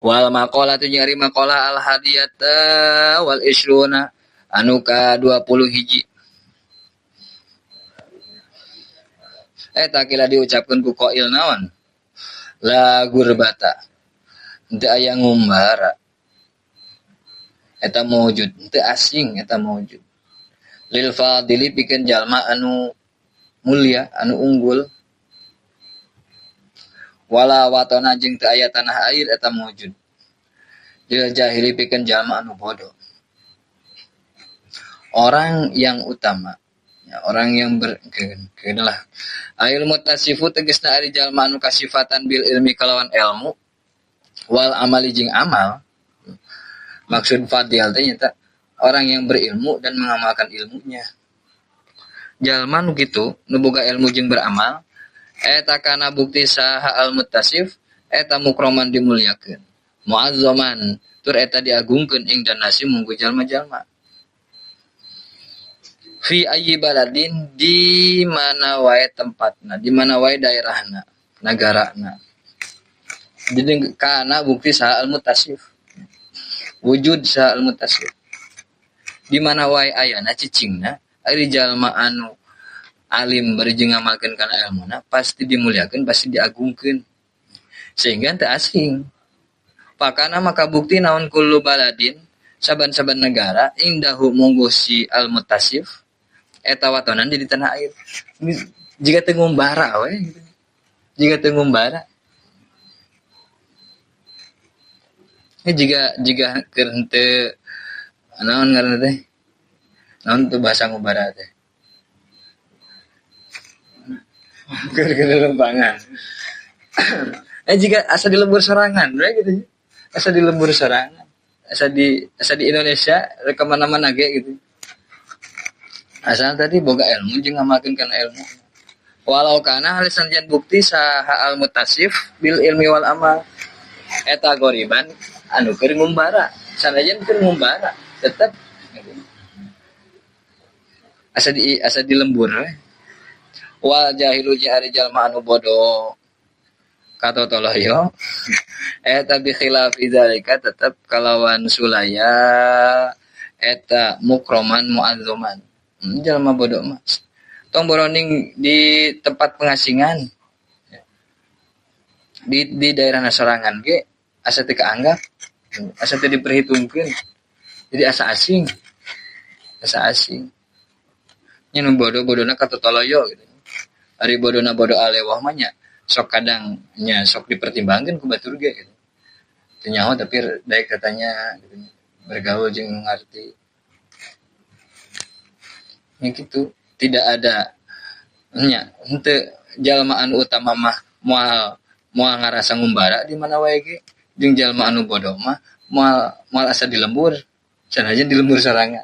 Wal maqalatu jeung ari maqalah al hadiyata wal isruna anu ka 20 hiji. Eta kila diucapkeun ku qail naon? La gurbata. Henteu aya ngumbara. Eta mawujud, henteu asing eta mawujud. Lil fadili pikeun jalma anu mulia, anu unggul. Wala watona jeung teu aya tanah air eta mawujud. Lil jahili pikeun jalma anu bodoh. Orang yang utama, ya, orang yang lah. Ail mutasifu tegasna ari jalma anu kasifatan bil ilmi kalawan ilmu wal amali jeung amal. Maksud fadil teh nyata orang yang berilmu dan mengamalkan ilmunya. Jalma nu kitu nu boga ilmu jeung beramal eta kana bukti saha al muttasif eta mukroman dimuliakeun muazzaman tur eta diagungkeun ing danasi munggu jalma-jalma. Fi ayyi baladin di mana wae tempatna, di mana wae daerahna, nagarana. Jadi kana bukti saha al muttasif. Wujud saha al muttasif. Di mana wae ayana cicingna ari jalma anu alim bari jeung ngamalkeun kana ilmuna pasti dimuliakeun, pasti diagungkeun. Sehingga teu asing. Pakana maka bukti naon kullu baladin saban-saban negara indahu mungguh si al muttasif eta watonan di tanah air. Jika teu ngumbara we gitu. Jika teu ngumbara. Jika keur henteu naon ngaranna teh? Naon teu bahasa ngumbara teh? Keur lempangan. Jika asa di lembur sorangan we gitu. Asa di lembur sorangan. Asa di Indonesia rek ka mana-mana ge gitu. Asal tadi boga ilmu jeung ngamalkeun kana ilmu. Walau kana halis sanajan bukti saha al mutasif bil ilmi wal amal eta goriban anu keur ngumbara. Sanajan keur ngumbara tetep asa di lembur we. Wal jahilu jeung ari jalma anu bodoh katotoloyo eta bi khilafi dzalika tetep kalawan sulaya eta mukroman muazzaman. Jalma bodoh mah tong boroning di tempat pengasingan di daerah nasorangan ge asa teu kaanggap, asa teu diperhitungkeun, jadi asa asing, asa asing. Nya nu bodoh-bodona katotoloyo gitu. Ari bodona bodoh alewah mah nya sok kadang nya sok dipertimbangkeun ku batur ge gitu. Teu nyaho tapi daek katanya gitu, bergaul jeung nu ngarti. Nya kitu, tidak ada nya henteu jalma anu utama mah moal ngarasa ngumbara di mana wae ge, jeung jalma anu bodoh mah moal asa di lembur, sanajan di lembur sorangan.